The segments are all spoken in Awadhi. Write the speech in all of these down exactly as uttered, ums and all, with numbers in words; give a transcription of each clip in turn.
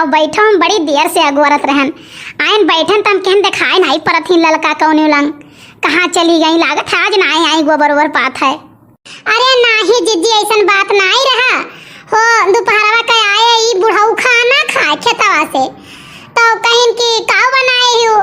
अब बैठो, हम बड़ी देर से अगोरत रहन। आइन बैठन त हम कहन देखाई नाहीं परत ही ललका कौने लंग। कहाँ चली गई? लागत है आज नाहीं आई, गोबर ओबर पात है। अरे नाहीं जिज्जी, अइसन बात नाहीं रहा। हो, दुपहरवा के आए ई बुढ़ऊ खाना खाए खेतवा से, तो कहिन कि का बनाए हो?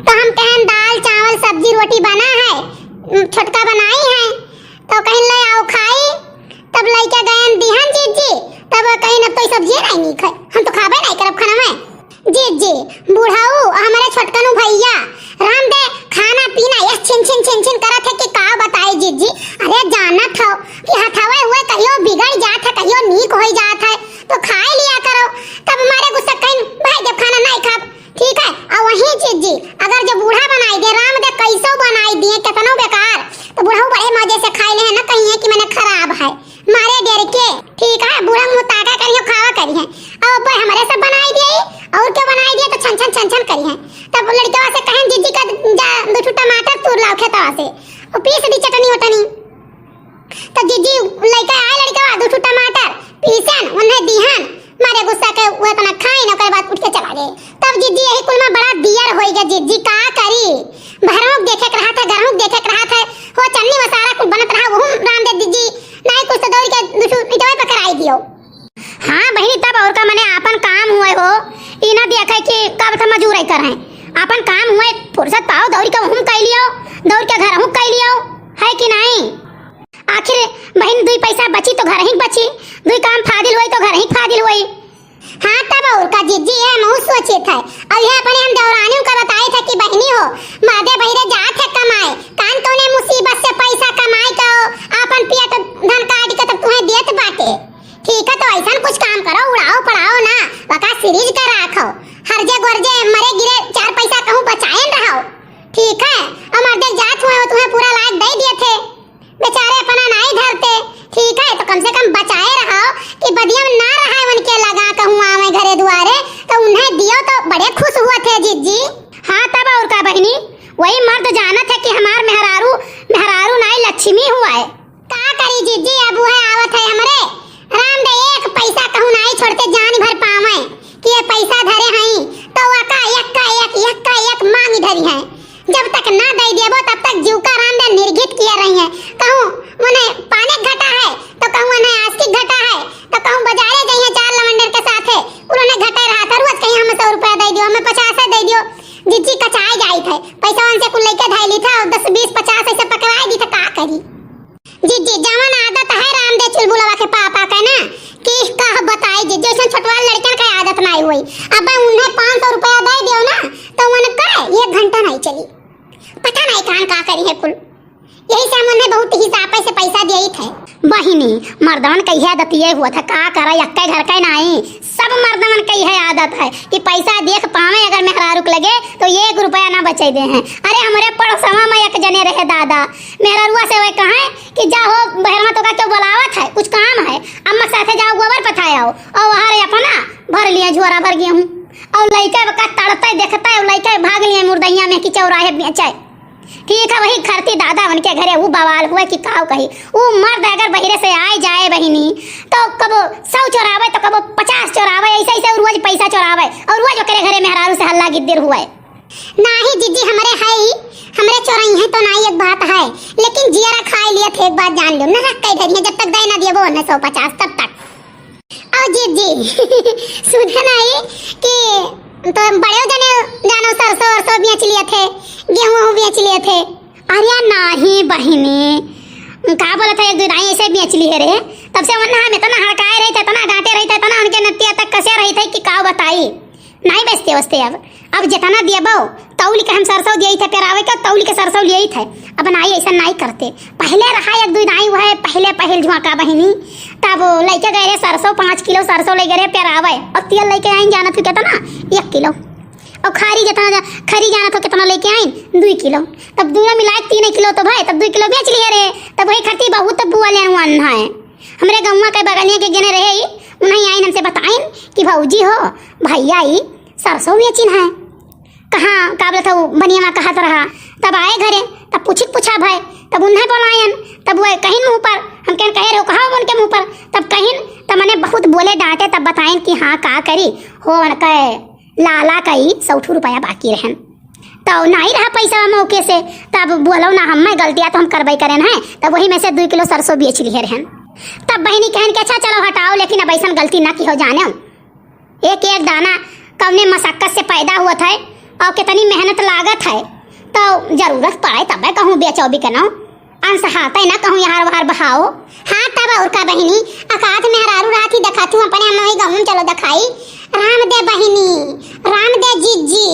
तो हम कहन दाल चावल सब्जी रोटी बना है, उम, छोटका बनाई है। तो कहिन ले आओ खाई। तब लइका गयन दिहन जिज्जी, तब कहिन अब तो ई सब्जिए नाहीं नीक है, हम तो खाबे नाहीं करब खाना में। जिज्जी, बुढ़ऊ, हमरे छोटकनू भइया, राम दे खाना पीना यस छिन छिन छिन छिन करत है कि का बताई जिज्जी। अरे जानत हो कि हथवे हुए कहियो बिगड़ जात है, कहियो नीक होई जात है, तो खाए लिया करो। तब मारे गुस्सा कहिन, "भाई जब खाना नाहीं खाब, ठीक है।" और वही जिज्जी, अगर जो बूढ़ा बनाई दे, राम दे कैसो बनाई दिए, केतनो बेकार, तो बुढ़ऊ बड़े मजे से खाए ले है ना, कहिए कि मने खराब है। मारे डर के, ठीक है, बूढ़ा मुँह ताका करियो, खावा करिए। अब अब्बे हमरे सब बनाई दिए, और क्या बनाई दिए तो छन छन छन छन करिए। तब लड़कवा से कहें, "जिज्जी का जा दो ठो टमाटर तूर लाओ खेतवा से, और पीस दी चटनी वटनी।" तो जिज्जी लइका आए लड़कवा, दो ठो टमाटर पीसन, उन्हें दिहन, मारे गुस्सा के वो इतना खाइन, ओकर बाद उठ के चला गए। तब जिज्जी यही कुल में बड़ा दियर होई गए, जिज्जी का करी, बहरों देखे के रहा था, घरों देखे के रहा था, हो चन्नी वसारा कुल बनत रहा, वो राम दे जिज्जी नाहीं कुछ तो दौड़ के दुसू इटवे पे कराई दियो। हाँ बहिनी, तब और का मने आपन काम हुए हो, ई ना देखे कि कब था मजूर कर हैं, आपन काम हुए, फुर्सत पाओ दौड़ के हम कह लियो, दौड़ के घर हम कह लियो, है कि नाहीं? आखिर बहिन दुई पैसा बची तो घर ही बची, दुई काम फादिल होई तो घर ही फादिल होई। हाँ तब और का जिज्जी, ये हम सोचे थे। अब ये अपने हम देवरानियों का बताए थे कि बहिनी हो, मादे बहिरे जात है कमाए, कान कौने मुसीबत से पैसा कमाए के आपन पेट धन काट के तब तुम्हें देत बाटे। ठीक है, तो ऐसन कुछ काम करो, उड़ाओ पड़ाओ ना, वका सीरीज का राखो, हरजे गोरजे मरे गिरे चार पैसा कहूँ बचाएन रहो। ठीक है, और मर्दे जात हुए हो, तुम्हें पूरा लायक दे दिए थे, बेचारे अपना नाई धरते। ठीक है, तो कम से कम बचाए रहो कि बदिया में ना रहा उनके लगा कहूँ आवे घरे दुआरे, तो उन्हें दियो तो बड़े खुश हुए थे जिज्जी। हाँ तब और का बहिनी, वही मर्द जानत है कि हमार मेहरारू, मेहरारू नाई लक्ष्मी हुआ है। का करी जिज्जी, अब वह आवत है हमरे राम दे, एक पैसा कहूँ नाई छोड़ते जान भर पावे कि ये पैसा धरे हई, तो वका एक का एक, एक का एक मांग धरी है। जब तक ना दे देबो तब तक जीव का राम दे निर्घित किए रही है। कहूँ उन्हें पाने घटा है तो कहूँ उन्हें आस्तिक घटा है, तो कहूँ बाजारे जाइए चार लवंडर के साथ है, उन्होंने घटे रहा था, रोज कहीं हमें सौ रुपया दे दियो, हमें पचास दे दियो। जिज्जी कचाए जाई थे, पैसा उनसे कुल लेके धैली था और दस बीस पचास ऐसे पकड़ाए दी था, का करी? जिज्जी, जवन आदत है रामदेव चुलबुलवा के पापा के ना, कि का बताई जिज्जी, ऐसन छोटवार लड़कन के आदत नाई होई। अब उन्हें पाँच सौ रुपया दे दियो ना, तो उनका एक घंटा नाई चली। पता नाई कान का करी है कुल। यही से हम उन्हें बहुत हिसाब से पैसा दिए थे। बहिनी, मर्दवन के यह आदत ये हुआ था, का करा, यक्के घर के नाई, सब मर्दवन के यह आदत है कि पैसा देख पावे अगर मेहरारू के लगे तो एक रुपया ना बचे दे हैं। अरे हमरे पड़ोसवा में एक जने रहे दादा, मेहरारुआ से वह कहे कि जा हो बहरवा, तोका क्यों बुलावत है, कुछ काम है, अम्मा के साथे जाओ गोबर पथाए आओ। और वहाँ रे अपना भर लिए झोरा भर गेहूँ, और लइका का तड़ते देखते और लइका भाग लिए मुर्दैया में कि चौराहे बेचे। ठीक है, वही खरती दादा उनके घरे वो बवाल हुए कि काऊ कही, वो मर्द अगर बहिरे से आए जाए बहिनी, तो कबो सौ चोरावे तो कबो पचास चोरावे, ऐसे ऐसे रोज पैसा चोरावे और रोज ओकरे घरे मेहरारू से हल्ला गिद्दिर हुए। नाही जिज्जी, हमरे है ही, हमरे चोरई है तो नाही, एक बात है, लेकिन जियरा खाए लिए थे, एक बात जान लो, नरक के धरी है, जब तक दे ना दिए वो उन्नीस सौ पचास तब तक। और जिज्जी, सुने नाही कि तो बड़े जने जानो सरसों वरसों बेच लिए थे, गेहूं वहूं बेच लिए थे। अरे नाही बहिनी, का बोला था, एक दो दाई ऐसे बेच लिए रे, तब से वन्ना हम इतना हड़काए रही थे, इतना डांटे रही थे, इतना उनके नतिया तक कसे रही थे कि का बताई। नाहीं बेचते वस्ते अब। अब जितना दियबो, तौल के हम सरसों दिए थे पेरावे के, तौल के सरसों लिए थे। अब नाहीं, ऐसा नाहीं करते। पहले रहा एक दुई दाई, वह पहले पहिल झोंका बहिनी, तब लइके गए रहे सरसों, पाँच किलो सरसों ले गए रहे पेरावे, और तेल लइके आई जानत हो कितना, एक किलो, और खरी जितना, खरी जानत हो कितना लेके आई, दुई किलो। तब दोनों मिला के तीन किलो तो भाई, तब दुई किलो बेच लिए रहे। तब वही खातिर बहुत बुआ ले अन्ना है। हमरे गौवा के बगलिया के गेने रहे ई, उन्हें आइन हमसे बताइन कि भौजी हो, भैया ई सरसों बेचिन है। कहाँ, का बोलत हऊ, बनिया में कहत रहा। तब आए घरे, तब पूछी के पूछा भाई, तब उन्हें बोलायन, तब वह कहिन मुँह पर, हम कहन कहे रहो कहा उनके मुँह पर, तब कहिन, तब मने बहुत बोले डाँटे, तब बतायन कि हाँ का करी, हो उनके लाला कई सौ ठो रुपया बाकी रहन। तो नाई रहा पैसा मौके से, तब बोलो ना हम मैं गलतिया तो हम करबई करेन है, तब वही में से दुई किलो सरसों बेच लिहे रहन। तब बहिनी कहन कि अच्छा चलो हटाओ, लेकिन अब ऐसन गलती ना किहो जानेउ। एक एक दाना कवने मशक्कत से पैदा होत है और कितनी मेहनत लागत है, तो जरूरत पड़े तबे कहूँ बेचो बिकनो, अंस हाथे ना कहूँ यहाँ वहाँ बहाओ। हाँ तब और का बहिनी, अकाध मेहरारू रहत ही देखत हूँ अपने हम वही गहूँ चलो देखाई। राम दे बहिनी, राम दे जिज्जी,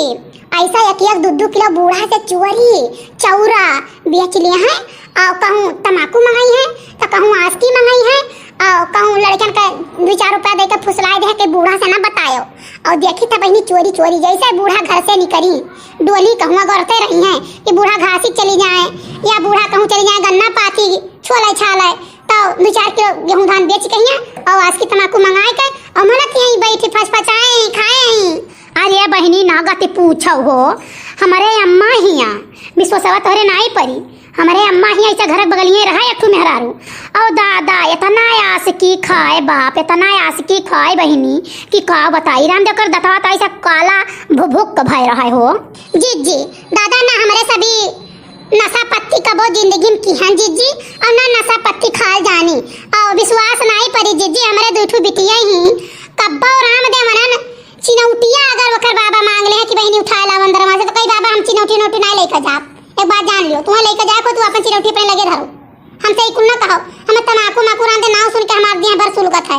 ऐसा एक एक दू दू किलो बूढ़ा से चोरी चौरा बेच लिए हैं। और कहूँ तमाकू मंगाई है, तो कहूँ आस्की मंगाई है, और कहूँ लड़कन के दो चार रुपया दे के फुसलाए दे के बूढ़ा से ना बतायो। और देखी था बहिनी चोरी चोरी जैसे बूढ़ा घर से निकली, डोली कहूँ अगोरते रही है कि बूढ़ा घासी चली जाए या बूढ़ा कहूँ चली जाए गन्ना पाती छोले छाले, तो दो चार किलो गेहूँ धान बेच के हियाँ और आस्की तमाकू मंगाए के और मनत यहीं बैठी फचफचाए ही खाए ही। अरे बहिनी ना गति पूछो हो, हमारे अम्मा हिया विश्वसवा तोहरे नाई परी, हमारे अम्मा हिया ऐसे घर बगलिए रहा एक ठो मेहरारू। और दादा इतना आस्की खाए बाप, इतना आस्की खाए बहिनी कि का बताई राम देकर दतवा तो ऐसा काला भुभुक भय रहा हो। जिज्जी, दादा ना हमरे सभी नशा पत्ती कबो जिंदगी में किहन जिज्जी, और ना नशा पत्ती खाल जानी। और विश्वास नाई परी जिज्जी, हमरे दुई ठो बिटिया ही कब्बो राम दे मनन चिनौटिया अगर ओकर बाबा मांग ले कि बहिनी उठाए लाओ अंदर से, तो कही बाबा हम चिनौटी उनौटी नाई लेके जाब। एक बात जान लियो, तुम्हें लेके जाए को तू अपन चिनौटी अपने लगे धरो, हमसे ई कुल ना कहो। हमें तमाकू माकू राम दे नाव सुन के हमार दिया भर सुलगत है।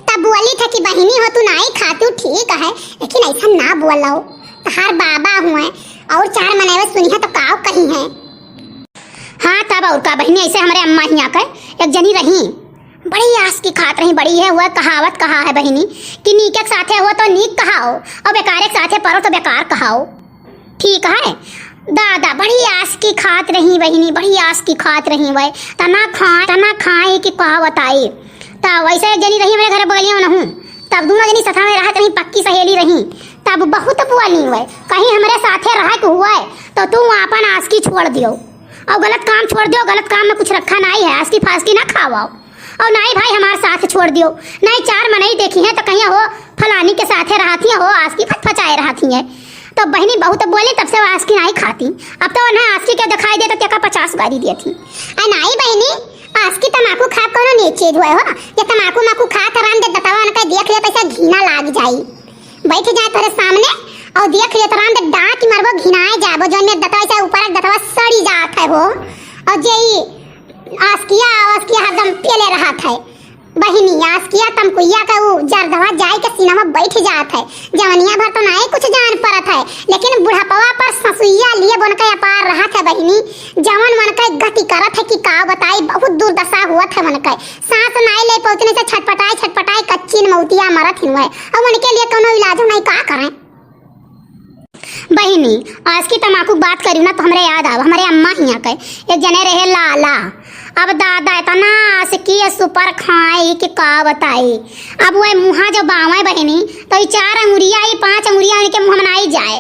तब बोली था कि बहिनी हो तू नाई खातू ठीक है, लेकिन ऐसा ना बोलो, तहार बाबा हुए और चार मनैवे सुनिया तो काव कही है। हाँ तब और का बहिनी, ऐसे हमरे अम्मा हिया के एक जनी रही, बड़ी आस्की खात रही, बड़ी है वह कहावत कहा है बहिनी कि नीके के साथे हो तो नीक कहाओ और बेकारे के साथे परो तो बेकार कहाओ। ठीक है दादा, बड़ी आस्की खात रही बहिनी, बड़ी आस्की खात रही वह, तना खाए तना खाए कि कहा बताई। त वैसे एक जनी रही हमरे घर बगलिया में नहूँ, तब दोनों जनी सथा में रहत रही, पक्की सहेली रही। तब बहुत बोली हुए, कहीं हमरे साथे रहे के हुए तो तू आपन आस्की छोड़ दियो और गलत काम छोड़ दियो, गलत काम में कुछ रखा नाई है, आस्की फास्की ना खावाओ। और नाई भाई हमार साथ छोड़ दियो, नाई चार मनई देखी है तो कहीं हो फलानी के साथे रहती है हो, आस्की फचफचाए रहती है। तो बहिनी बहुत बोली, तब से वो आस्की नाई खाती। अब तो उन्हें आस्की के दिखाई दे तो तेका पचास गारी देती। आ नाई बहिनी, आस्की तमाकू खाब कौनो नीक चीज हुए हो? ये तमाकू माकू खात राम दे दतवा उनका देख ले तो ऐसा घिना लाग जाई। बैठ जाए तोरे सामने और देख ले तो राम दे डांट मरबो, घिनाए जाबो, जौन में दतवा ऐसा ऊपर दतवा सड़ी जात है हो। और जे ई आस्किया, आस्किया हरदम पेले रहत है। बहिनी, आस्किया तमकुइया का ऊ जरदवा जाए के सीना में बैठ जात है। जवनिया भर तो नाई कुछ जान परत है, लेकिन बुढ़ापवा पर ससुइया लिए बन के अपार रहत है बहिनी। जवन मन के गति करत है कि का बताई, बहुत दुर्दशा हुअत है मन के। सांस नाई ले पौतने से छटपटाए छटपटाए कच्चिन मौतिया मरत हिन हुए। अब उनके लिए कौनो इलाज नहीं, का करें? बहिनी, आस्की तमाकू के बात करी ना तो हमरे याद आव, हमरे अम्मा हिया के एक जने रहे लाला। अब दादा इतना आस्की सुपर खाए कि का बताई। अब वह मुहा जो बावे बहिनी तो ई चार अंगुरिया, ई पांच अंगुरिया इनके मुंह में नाई जाए।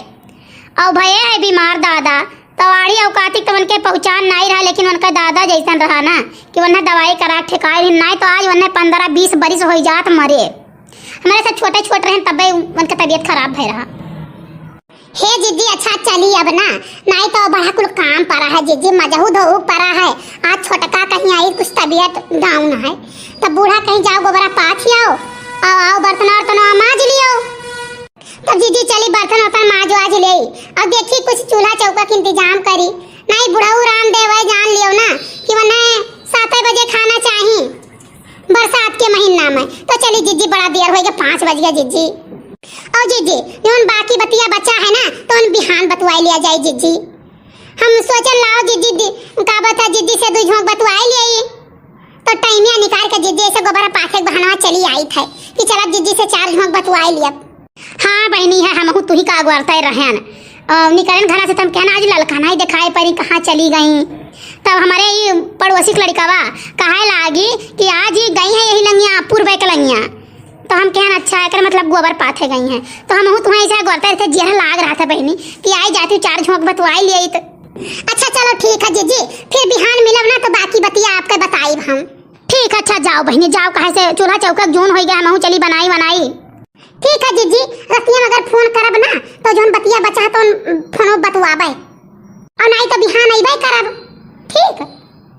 और भये है बीमार दादा, तवाड़ी और कातिक तो उनके पहचान नाई रहा, लेकिन उनका दादा जैसन रहा ना कि उन्हें दवाई करा ठेकाए रही, नाई तो आज उन्हें पन्द्रह बीस बरिस हो जात मरे। हमारे सब छोटे छोट रहे तबे उनका तबीयत खराब भय रहा। हे जिज्जी, अच्छा चली अब ना, नाई तो बड़ा कुल काम पड़ा है जिज्जी, मजहू धोऊ पड़ा है। आज छोटका कहीं आई कुछ तबीयत डाउन है, तब बूढ़ा कहीं जाओ गोबरा पाथ ही आओ, आओ आओ बर्तन वर्तन माज लियो। तब जिज्जी चली बर्तन वर्तन माज वाज ले, अब देखी कुछ चूल्हा चौका के इंतजाम करी। नाई बुढ़ऊ रामदेव है, जान लियो ना कि वन्हें सात बजे खाना चाही बरसात के महीना में। तो चली जिज्जी, बड़ा देर होइगा, पाँच बज गया जिज्जी। और जिज्जी, जौन बाकी बतिया बचा है ना, तो उन बिहान बतुआई लिया जाए जिज्जी। हम सोचन लाओ जिज्जी, दि-, का बता जिज्जी से दू झोंक बतुआई लिया, तो टाइमिया निकाल के जिज्जी ऐसे गोबर पाथे के बहाना चली आई थे कि चला जिज्जी से चार झोंक बतुआई लिया। हाँ बहिनी, है हमहू तुही का अगुआरते रहन। अ, निकरन घरा से तम कहना आज ललका नहीं दिखाई परी, कहाँ चली गई। तब हमारे ई पड़ोसी के लड़िकवा कहे लागी कि आज ही गई है यही लंगिया, पूर्वे के लंगिया। तो हम कहन अच्छा है, एकर मतलब गोबर पाथे गई हैं। तो हमहू तुहें ऐसे अगुआरते रहते, जियरा लाग रहा था बहिनी कि आई जाती चार झोंक बतुआई लिया। तो अच्छा चलो ठीक है जीजी, फिर बिहान मिलब ना तो बाकी बतिया आपके बताइब हम। ठीक है, अच्छा जाओ बहिनी जाओ, काहे से चूल्हा चौका जून होइ गया, हमहू चली बनाई वनाई। ठीक है जीजी, रतिया में अगर फोन करब ना तो जौन बतिया बचा तो फोनो बतुआबे, और नहीं तो बिहान अइबे करब। ठीक।